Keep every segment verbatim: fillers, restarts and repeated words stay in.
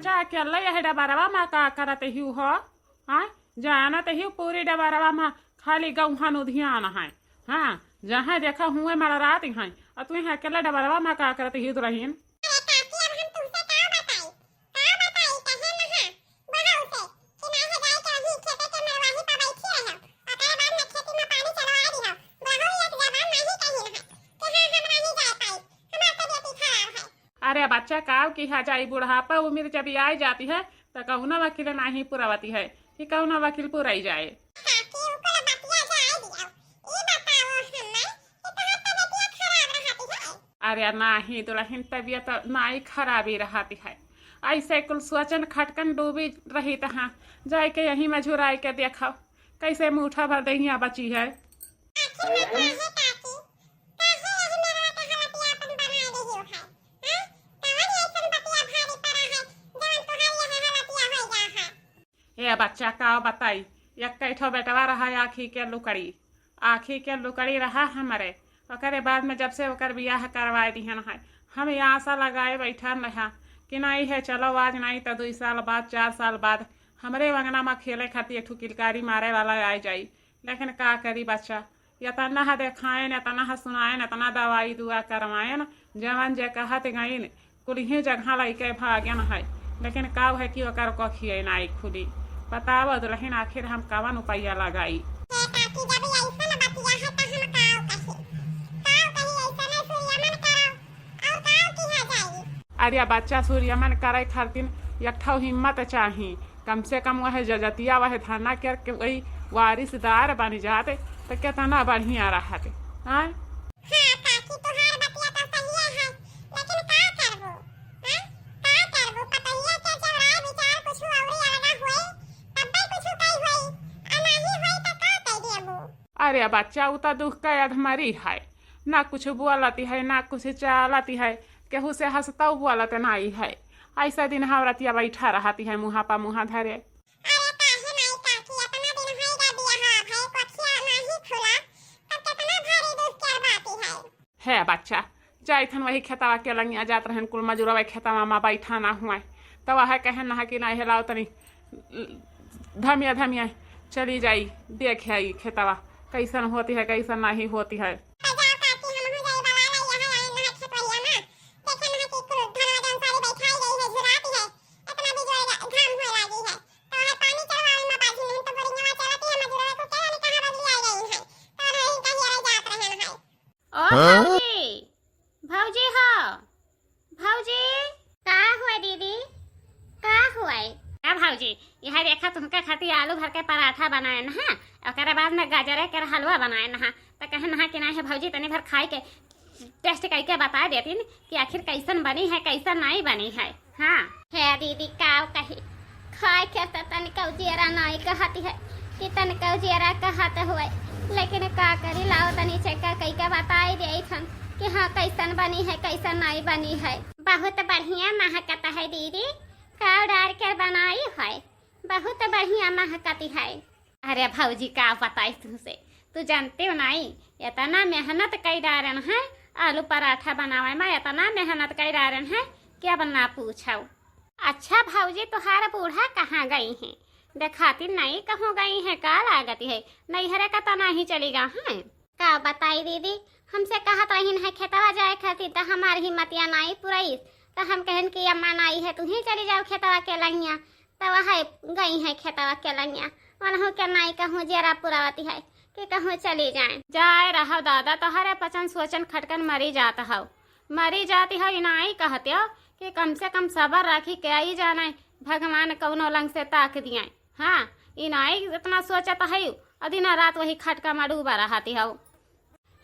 जा अकेले यह डबरवा मा का करत हिउ हो? हाँ, जानत हिउ पूरी डबरवा मा खाली गौहन उधियान है। हाँ, जहाँ देखा हुए मड़रात हैं, और तू यहाँ अकेले डबरवा मा का करत हिउ दुलहिन? अरे काकी, अब हम तुमसे का बताई? का बताई, कहे नहा, बहाव से, कि ना है जाए के वही खेते के मरवाही पर बैठी रहे। ओकरे बाद में खेती में पानी चलवा दिहो। बहू एक जबान नहीं कही नहा, कि हाँ, हम नहीं जाए पाई, हमार तबीयत ही खराब है। अरे बच्चा, काव किहा जाई, बुढ़ापा उमिर जब आइ जाती है, त कउनो वकील नाही पुरवती है, कि कउनो वकील पुरई जाए। काकी, उ कुल बतिया जाए दियो। ई बताओ हमें कि तोहार तबीयतिया खराब रहती है? अरे नाही दुलहिन, तबीयत नाई खराबी रहती है। ऐसे कुल सोचन खटकन डूबी रही तहाँ, जाए के यही में झुराई के देखो, कैसे मुठा भर दहिया बची है। आखिर में काहे काकी, काहे यही मेरवा के हालतिया अपन बनाए रही हो है? हाँ? कवन ऐसन बतिया भारी पड़ा है, जवन तोहार यह हालतिया हो गया है? ए बच्चा, का बताई, एक ठो बेटवा रहा आँखी के लुकड़ी, आँखी के लुकड़ी रहा हमरे। ओकरे बाद में जब से ओकर बियाह करवाए दिहन है, हम ये आशा लगाए बैठन रहा कि नहीं है, चलो आज नहीं तो दुई साल बाद, चार साल बाद हमरे अंगना में खेले खातिर एक ठो किलकारी मारे वाला आए जाई। लेकिन का करी बच्चा, इतना ह देखाएन, इतना ह सुनाएन, इतना दवाई दुआ करवाएन, जवन जे कहत गईन, कुलिहे जगह लइके भागेन है, लेकिन काव है कि ओकर कोखिए नाई खुली। बताव दुलहिन, आखिर हम कवन उपाय लगाई? हे काकी, जब ऐसन बतिया है, त हम काव कही? काव कही, ऐसने सूर्यमन करो, और काव किहा जाई? अरे बच्चा, सूर्यमन करे खातिर एक ठो हिम्मत चाही, कम से कम वह जजतिया, वह धरना के, के वही वारिसदार बन जात, त कितना बढ़िया रहत। हाँ? हाँ काकी, तुहार बतिया तो सहिए है, लेकिन का करबू? हाँ? का करबू? पतोहिया के जब राय विचार कुछ औरी अलगा होई, तब्बे कुछ कई होई, आ नाही होई तो का कई देबू? अरे बच्चा, उ तो दुख का अधमरी है, ना कुछ बोलती है, ना कुछ चालती है, केहू से हंसता बोलत नाई है। ऐसा दिन हवरतिया बैठा रहती है मुँहा पा मुँहा धरे। अरे काहे नाई काकी, इतना दिन होई गा बियाह भए, कोठिया नाही खुला, तब कितना भारी दुख के बात है। हे बच्चा, जाइत हन वही खेतवा के लंगिया, जात रहन कुल मजूरवा खेतवा मा बैठा ना हुआ, तो वह कहे ना कि ना हेलाओ तनी धमिया धमिया चली जाई, देख आई खेतवा कैसन होती है, कैसन नहीं होती है। तो जाओ काकी, हम हो जाई बवाल, यहाँ आए ना खेतवरिया में, देखे ना कि कुल धनवा जौन सारी बैठाई गई है, झुराती है, इतना बिजोड़ घाम होए लागी है। तो है पानी चढ़वावे में बाझी नहीं तो बोरिंगवा चलती है, मजूरवा को क्या जाने कहाँ बदली आई गई है। तो नहीं कहीं अरे जात रहन है। ओ हाँ? भौजी, भौजी हो, भौजी। का हुआ दीदी, का हुआ? का भौजी, यह देखा तुमके खातिर आलू भर के पराठा बनाएन हा, ओकरे बाद में गाजरे के हलवा बनाएन हा, तो कहन हा कि नहीं भौजी तनी भर खाए के टेस्ट करके बता देतीन कि आखिर कैसन बनी है, कैसन नहीं बनी है। हाँ। हे दीदी, का कही, खाए के त तनिको जियरा नहीं कहती है कि तनिको जियरा कहत हुए, लेकिन का करी, लाओ तनी चेक करके बताई देइत हन कि हाँ, कैसन बनी है, कैसन नहीं बनी है। बहुत बढ़िया महकत है दीदी, का डार के बनाई है, बहुत बढ़िया महकती है। अरे भौजी, का बताई तुमसे, तू जानते हो नहीं, इतना मेहनत कई डारन है आलू पराठा बनावे में, इतना मेहनत कई डारन है कि अब ना पूछो। अच्छा भौजी, तुहार बूढ़ा कहाँ गई हैं? देखाती नहीं कहूँ गई हैं, का लागत है, नैहरे का तो नहीं चली गा हैं। का बताई दीदी, हमसे कहत रहिन है खेतवा जाए खातिर, त हमार हिम्मतिया नाई पुरईस, त हम कहन कि अम्मा नाई है, तू ही चली जाओ खेतवा के लंगिया। त वह गई है खेतवा के लंगिया, उनहु के नाई कहूँ जरा पुरावती है कि कहूँ चली जाए। जाए रहो दादा, तोहरे पचन सोचन खटकन मरी जात हो, मरी जाती हो, इनाई कहते हो कि कम से कम सबर रखी के आई जाना, भगवान कौनो लंग से ताक दिए। हाँ, इनाई इतना सोचत है, और दिन रात वही खटका में डूबा रहती हो।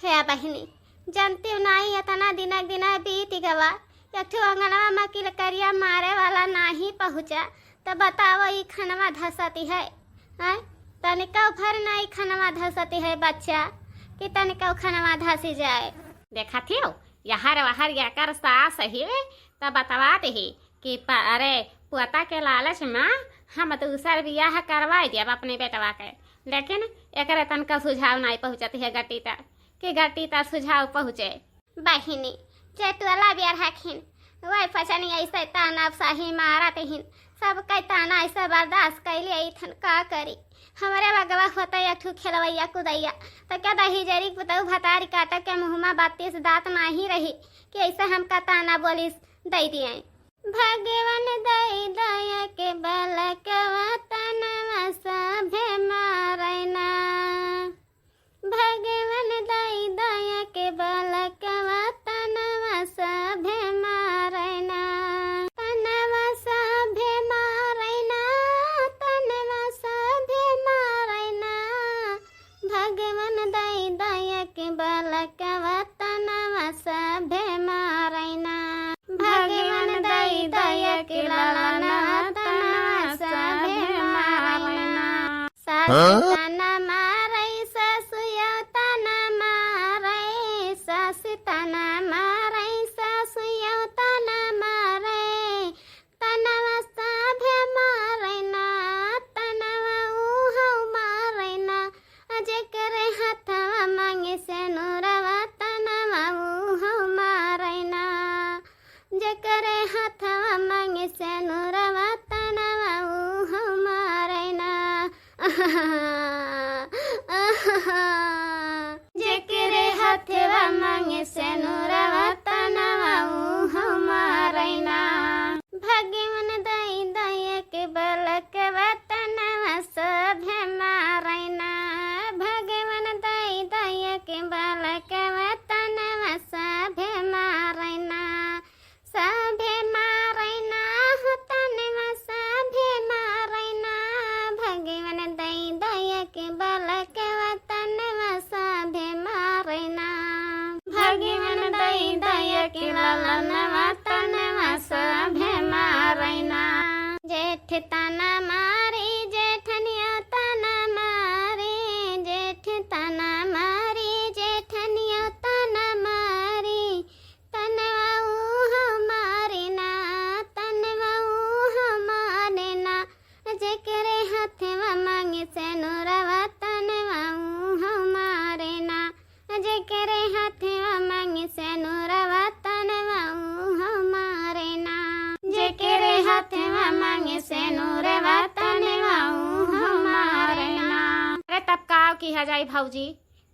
हे बहिनी, जनतिउ नाई, एतना दिना दिना बीति गवा, एक ठो अंगनवा मा किलकरिया मारे वाला नाहीं पहुँचा, त बतावो ई खनवा धसति है, आँय? तनिकउ भर नाई खनवा धसति है बच्चा, कि तनिकउ खनवा धसि जाए। देखत हियो, यहर वहर यकर सास हिवे, त बतवात ही, कि प-, अरे, पोता के लालच मा हम दूसर बियाह करवाइ देब अपने बेटवा के, लेकिन एकरे तनका सुझाव नाई पहुँचत है गट्टी तक, कि गट्टी तक सुझाव पहुँचे। बहिनी, जे टोला बियर हखिन, वही पचनी ऐसे ताना सही मारत हिन, सबके ताना ऐसे बर्दाश्त कैले अइथन, का करी। हमरे बगवा होता एक ठो खेलवैया कुदैया, तो क्या दही जरी पुतऊ भतारी काटा के मुँह में बत्तीस दांत नाही रही कि ऐसे हमका ताना बोलिस दई दिए। भगवान दई दया के बलकवा तनवा सभे मारैना। भगवान दई दया के बलकवा तनवा सभे मारैना। तनवा सभे मारैना, तनवा सभे मारैना। भगवान दई दया के बलकवा तनवा सभे मारैना। भगवान दई दया के ललना तनवा सभे मारैना। सास हाँ? ताना मारै, सासु यौ ताना मारै, सास ताना मारै, सासु यौ ताना मारै। तनवा सभे मारैना, तनवा उहौ मारैना, जेकरे हथवा मांगे सेनुरवा, तनवा उहौ मारैना, जेकरे हथवा मांगे सेनुरवा, तनवा उहौ मारैना। जेकरे हथवा मांगे सेनुरवा, तनवा उहौ मारैना। भगवान दई दया के बलकवा तनवा सभे मारैना। भगवान दई दया के बलकवा तनवा सभे मारैना। सभे मारैना हो तनवा सभे मारैना। भगवान दई दया के बलकवा तनवा सभे मारैना। भगवान दई दया के ललनवा तनवा सभे मारैना। जेठ ताना मारी, जेठनिया ताना मारी, जेठ ताना मारी, जेठनिया ताना मारी। तनवा उहौ मारैना, तनवा उहौ मारैना, जेकरे हथवा मांगे सेनुरवा, तनवा उहौ मारैना, जेकरे हथवा मांगे सेनुरवा, तनवा उहौ मारैना, जेकरे हथवा मांगे सेनुरवा, तनवा उहौ मारैना। अरे तब काव किहा जाई भौजी,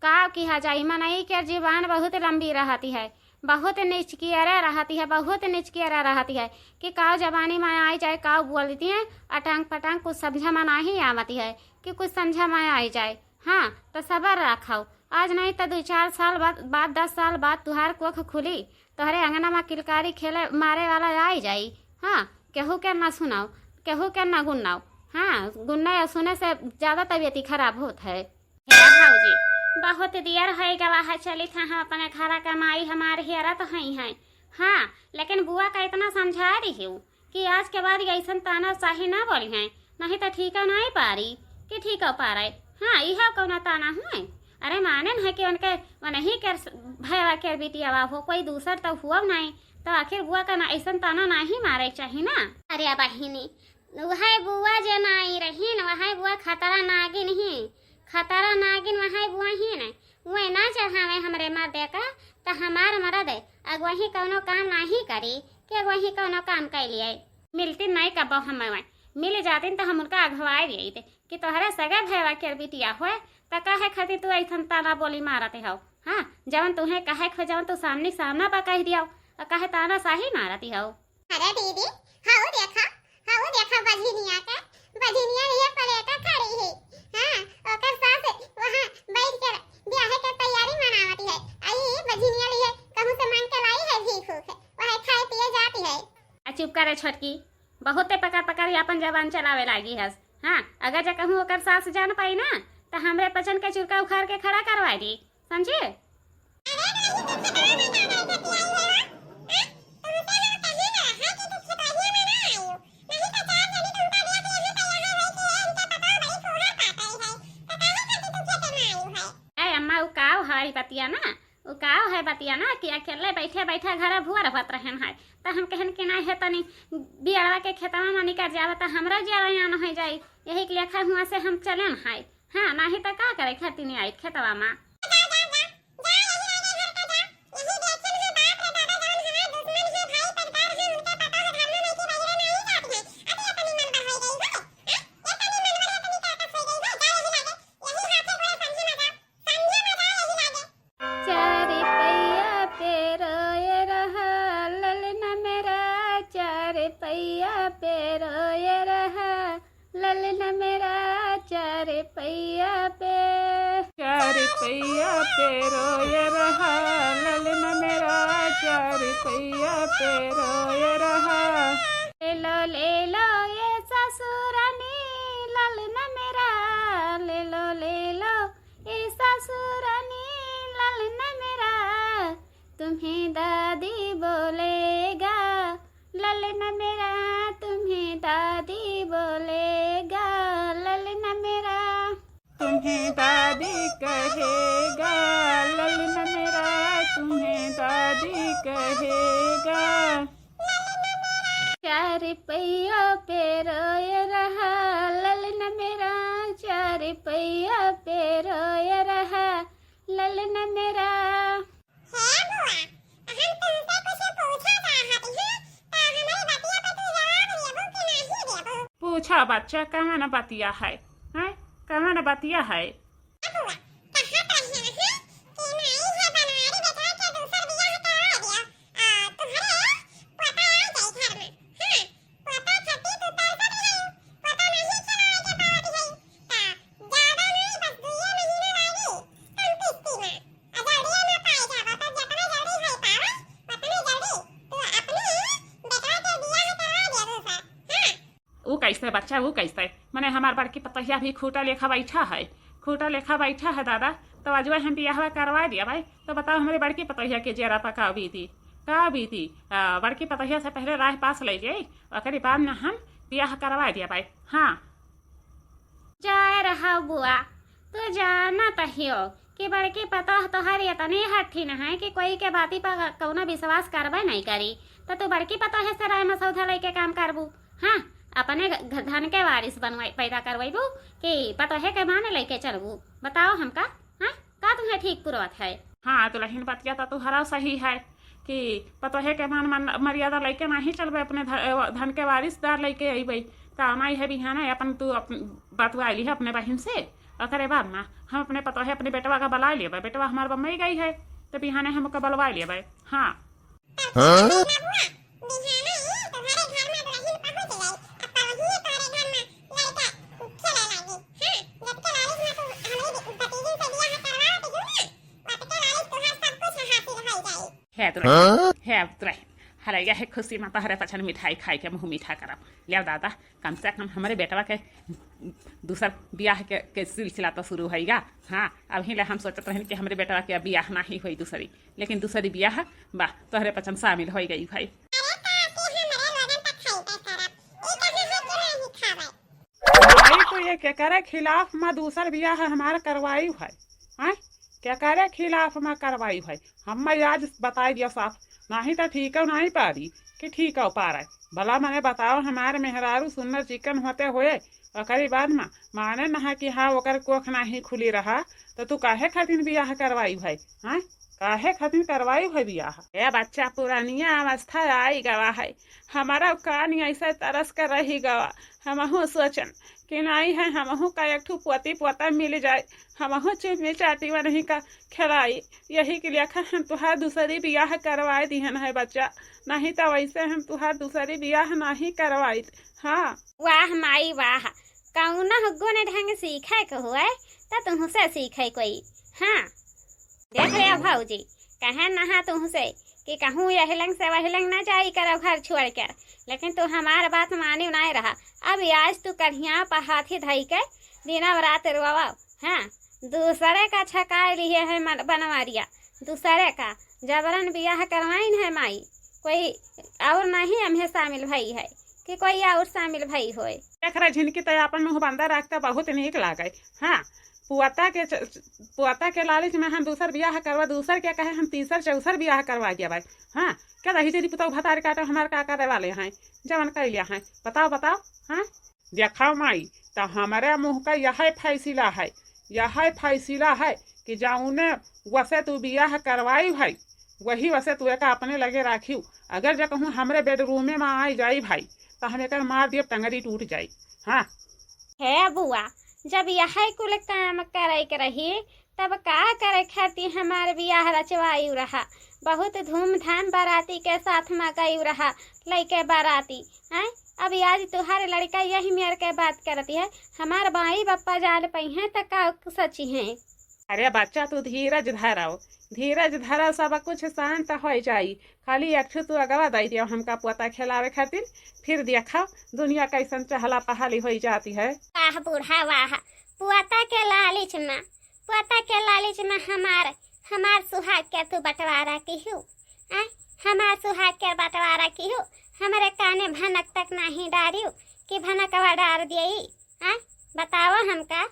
काव किहा जाई, मनई के जुबान बहुत लंबी रहती है, बहुत निचकियरा रहती है, बहुत निचकियरा रहती है कि काव जबानी में आई जाए, काव बोल देती है, अटांग पटांग कुछ समझा में नाही आवती है कि कुछ समझा में आई जाए। हाँ, तो सबर रखाओ, आज नहीं तो दो चार साल बाद, बाद दस साल बाद तुहार कोख खुली, तोहरे अंगना में किलकारी खेले मारे वाला आई जाई। हाँ, केहू के ना सुनाओ, केहू के ना गुन्नाओ। हाँ, गुन्ना या सुने से ज्यादा तबीयत ही खराब होत है। हे भौजी, बहुत दियर है गवा है, चलित है हम अपने घरा का माई हमार हेरा तो हई है। हाँ, लेकिन बुआ का इतना समझा रही हूँ कि आज के बाद ऐसन तानाशाही ना बोली है, नहीं तो ठीक नहीं पारी कि ठीक पारे। हाँ, यह कौनो ताना हुए? अरे माने न है कि उनके वनही के भयवा के बिटियावा हो, कोई दूसर तो हुआ नहीं, तो आखिर बुआ का ना ऐसन ताना नाही मारे चाहिए ना। अरे बहिनी, वह बुआ जे नाई रही न, वह बुआ खतरा नागिन ही, खतरा नागिन वह बुआ ही न, वह ना चढ़ावे हमरे मर्दे का, त हमार मर्द अगुवाही कौनो काम नाही करी, कि अगुवाही कौनो काम कैलिए। मिलती नहीं कबो हम वह, मिल जाती त हम उनका अगवाए दिए थे कि तोहरे सगे भयवा के बिटिया होए, त काहे खातिर तू ऐसन ताना बोली मारत हो? हाँ, जवन तुहे कहे खो, जवन तू सामने सामना पर कह दियो, और काहे तानाशाही मारत हो? अरे दीदी, हाउ देखा, हाउ देखा बझिनिया के, बझिनिया लिए पलेटा खड़ी ही। हाँ, ओकर सास वहाँ बैठ के ब्याहे के तैयारी मनावती है। आई बझिनिया लिए कहूँ से मांग के लाई है भीख उख, वह खाए पिए जाती है। आ चुप करे छोटकी, बहुते पकड़ पकड़ के अपन जबान चलावे लागी हस। हाँ, अगर जे कहूँ ओकर सास जान पाई ना, त हमरे पचन के चुरका उखाड़ के खड़ा करवा दी, समझे? ए अम्मा, उ काव है बतिया ना, उ काव है बतिया ना कि अकेले बैठे बैठे घर भुअर होत रहन है, त हम कहन कि ना है तनी बियड़वा के खेतवा में निकर जावे त हमरा जियरा यान हो जाई, यही के लेखा हुआ से हम चलन है। हाँ, नाही त का करे खातिर नहीं आई खेतवा में। जा, जा, जा, जा, यही वाले घर का जा, यही बेचन है, बाप रे बाबा, जवन हमार दुश्मन है, भाई पटदार है, ललना मेरा चार पहिया पे, चार पहिया पे रोए रहा, ललना मेरा चार पहिया पे रोए रहा। ले लो, ले लो ये ससुरानी, ललना मेरा, ले लो, ले लो ये ससुरानी, ललना मेरा, तुम्हें दादी बोलेगा, ललना मेरा, तुम्हें दादी बोलेगा, ललना मेरा, तुम्हें दादी कहेगा, ललना मेरा, तुम्हें दादी कहेगा। चार पहिया पे रोए रहा, ललना मेरा, चार पहिया पे रोए रहा, ललना मेरा। हे बुआ, हम तुमसे कुछ पूछा चाहत ही, त हमरी बतिया पे तू जवाब देबू कि नहीं देबू? पूछा बच्चा, कवन बतिया है? हैं? कवन बतिया है? ए बुआ, कहत रहे हैं कि माई है बनवारी बेटा के दूसर बियाह करवा दिया। आ, तुम्हरे पोता आ जाई घर में। हाँ, पोता खातिर तू तरसत रहे, पोता नहीं खिलाए के पावत है। त ज्यादा नहीं, बस दुइये महीना लागी, कम किस्ती में। आ जल्दी ना पाए जावा, तो जितना जल्दी हो पावे, उतने जल्दी तू अपने बेटवा के बियाह करवा दे दूसर। हाँ। ऊ कैसे बच्चा, ऊ कैसे? मने हमार बड़की पतोहिया भी खूटा लेखा बैठा है, खूटा लेखा बैठा है दादा। तो अजुआ हम बियाहवा करवा दिया भाई। तो बताओ हमरे बड़की पतोहिया के जेरा पर का बीती, का बीती? आ, बड़की पतोहिया से पहले राह पास ले जाई, ओकरे बाद में हम बियाह करवा दिया भाई। हाँ। जाए रहा बुआ, तू जानत हियो कि बड़की पतोह तोहार इतनी हठीन है कि कोई के बाती पर कौनो विश्वास करबे नहीं करी। तो तू बड़की पतोह से राय मसौधा लेके काम करबू? हाँ, अपने घ-, धन के वारिस बनवाई, पैदा करवैबू कि पतोहे के मान लेके चलबू? बताओ हमका, हाँ, का तुम्हें ठीक पुरवत है? हाँ दुल्हन, बतिया तो तुहरा सही है कि पतोहे के मान, मान मर्यादा लेके नहीं चलबे, अपने ध-, धन के वारिसदार लेके अइबे। त अमाई है बिहाने अपन तू अपन बतुआ लिहे अपने बहिन से, ओकरे बाद ना हम अपने पतोहे अपने बेटवा का बुला लेबे। बेटवा हमार बम्बई गई है, तो बिहाने हम ओका बुलवा लेबे। हाँ। हाँ? हे दुल्हन, हाँ? हे दुल्हन, हरैया है खुशी में तोहरे पछन मिठाई खाए के मुँह मीठा करब। ले दादा, कम से कम हमरे बेटवा के दूसर बियाह के, के सिलसिला तो शुरू होइगा। हाँ, अबहीं ले हम सोचत रहन कि हमरे बेटवा के अब बियाह नाही होई दूसरी, लेकिन दूसरी बियाह बा, तोहरे पछन शामिल होई गई भाई। अरे काकी, हमरे लोगन तक खाई के सरब, ई कहाँ है कि नाही खावे? भाई, तो ये केकरे खिलाफ में दूसर बियाह हमार करवाई है? हैं? केकरे खिलाफ में करवाई है? हम आज बताई दिया साफ, नाही तो ठीकौ नाही पारी कि ठीकौ पारे। भला मने बताओ, हमार मेहरारू सुन्नर चिकन होते हुए ओकरी बाद में माने नहा कि हाँ, ओकर कोख नाही खुली रहा, तो तू काहे खातिर बियाह करवाई है? हैं? काहे खातिर करवाई है बियाह? ए बच्चा, पुरानिया अवस्था आई गवा है, हमारा कान ऐसे तरस कर रही गवा। हमहू सोचन कि नाही है, हमहू का एक ठो पोती पोता मिल जाए, हमहू चुम्मी चाटी वनही का खेलाई। यही के लिए हम तुहार दूसरी बियाह करवाए दिहन है बच्चा, नहीं तो वैसे हम तुहार दूसरी बियाह नाही करवाइत। हाँ। वाह माई वाह, कौनो गुण ढंग सीखे के हुए तो तुहसे सीखे कोई। हाँ, देख ले भौजी, कहे नहा तुहसे कि कहूँ यही लंग से वही लंग ना जाई करो घर छोड़ कर, लेकिन तू हमार बात मानी नाय रहा। अब आज तू कढ़िया पर हाथी धई के दिनव रात रोवो। हाँ, दूसरे का छकाए लिए है मन-, बनवारिया, दूसरे का जबरन बियाह करवाइन है माई, कोई और नहीं हमहे शामिल भई है कि कोई और शामिल भई होए। एकरा झिनकी त आपन मुँह बंदा रखता बहुत नीक लागे। हाँ, पुअता के च-, पुअता के लालच में हम दूसर बियाह करवा, दूसर के कहे हम तीसर चौसर बियाह करवा गया भाई। हाँ, क्या दही चीनी पुतौ भतार काटो हमार का करे वाले हैं, जवन कैलिया हैं, बताओ, बताओ। हाँ, देखा माई, त हमरे मुँह का यह फैसला है, यह फैसला है कि जौने वसे तू बियाह करवाई है, वही वसे तू एका अपने लगे राखियो। अगर जे कहूँ हमरे बेडरूमे में आई जाई भाई, त हम एकर मार दियब, टंगरी टूट जाई। हाँ। हे बुआ, जब यह कुल काम करे के रही, तब का करे खातिर हमार बियाह रचवायु रहा? बहुत धूमधाम बाराती के साथ में गयु रहा, लइके बाराती, हैं? अब आज तुहारे लड़का यही मेर के बात करती है, हमार माई बप्पा जान पइहैं त का सोचिहैं? अरे बच्चा, तू धीरज धरव, धीरज धरव, सब कुछ शांत होइ जाई। खाली एक ठो तू अगवा दइ दियो हमका पोता खेलावे खातिर, फिर देखा दुनिया कैसन चहला पहली होइ जाती है। वाह बूढ़ा वाह, पोता के लालिच मा, पोता के लालिच मा हमार, हमार सुहाग के तू बंटवारा किहू, आय, हमार सुहाग के बंटवारा किहू, हमरे काने भनक तक नाही डारियो कि भनकवा डार दियई, आय, बतावा हमका।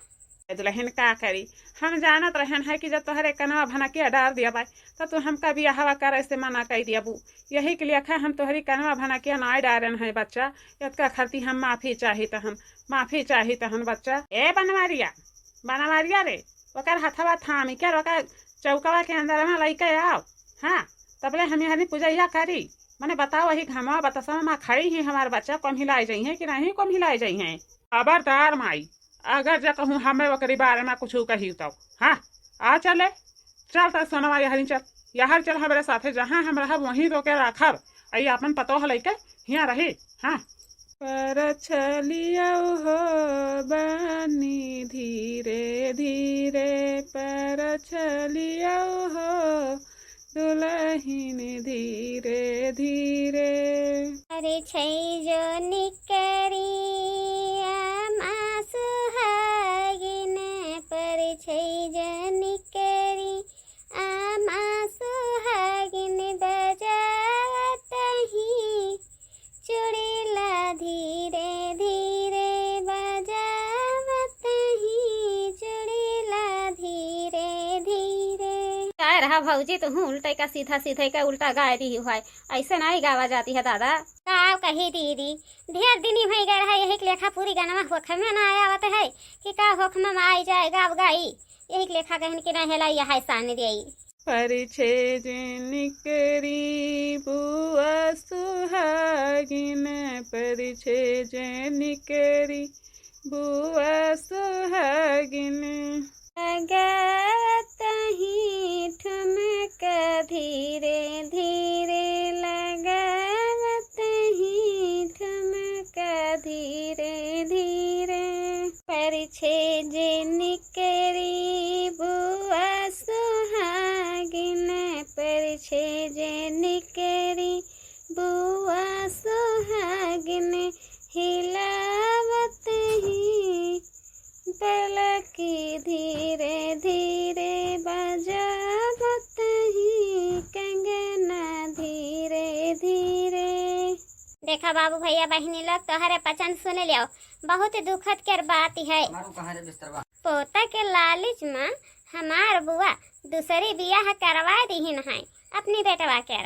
ए दुलहिन का करी, हम जानत रहन है कि जब तोहरे कनवा भनकिया डार दिया बाय, त तू हमका बियाहवा करे से मना कइ दियबू। यही के लेखा हम तोहरी कनवा भनकिया नाय डारन है बच्चा, एतका खरती हम माफी चाहित हन, माफी चाहित हन बच्चा। ए बनवारिया, बनवारिया रे, ओकर हथवा थामी के ओकर चौकवा के अंदर मा लइके आव। हाँ, तबले हम यहनी पूजैया करी। मने बताओ, वही घमवा बतसवा मा खड़ी ही हमार बच्चा, कोम्हिलाइ जइहैं कि नहीं कोम्हिलाइ जइहैं? खबरदार माई, अगर जे कहूँ हमें ओकरी बारे मा कुछ कही तब, हाँ, आ चले, चल त सोनवा यहरी चल, यहर चल हमरे साथे, जहाँ हम रहब वहीं तोके राखब। अई आपन पतोह लइके हियाँ रही, हाँ। परछलियौ हो बानी धीरे धीरे, परछलियौ हो दुलहिन धीरे धीरे। अरे छै जो निकरी आमा सुहागिन, पर छै जो निकरी आमा सुहागिन बजावत ही चुड़ैला धीरे धीरे बजावत ही चुड़ैला धीरे धीरे। काय रहा भौजी, तुहूँ उल्टे का सीधा, सीधे का उल्टा गाय दी हुआ है, ऐसे नहीं गावा जाती है दादा। का कही दीदी, ढेर दिनी भई गए रहा, यही के लेखा पूरी गनवा होखमे ना आवत है कि का होखमे मा आई जाए गाव गाई, यही के लेखा कहन कि ना हेला यह है सान देई। परिछे जे निकरी बुआ सुहागिन, परिछे जे निकरी बुआ सुहागिन। लगावत ही ठुमका धीरे धीरे, लगावत ही ठुमका धीरे धीरे। परिछे जे निकरी बुआ सुहागिन, परिछे जे निकरी बुआ सुहागिन, हिलावत ही पलकी धीरे धीरे, बजावत ही कंगना धीरे धीरे। देखा बाबू भैया बहिनी लोग, तोहरे पचन सुन लियो, बहुत दुखद के बात है। हमारू कहाँ रे बिस्तरवा? पोता के लालिच मा हमार बुआ दूसरी बियाह करवा दीहिन है अपनी बेटवा के।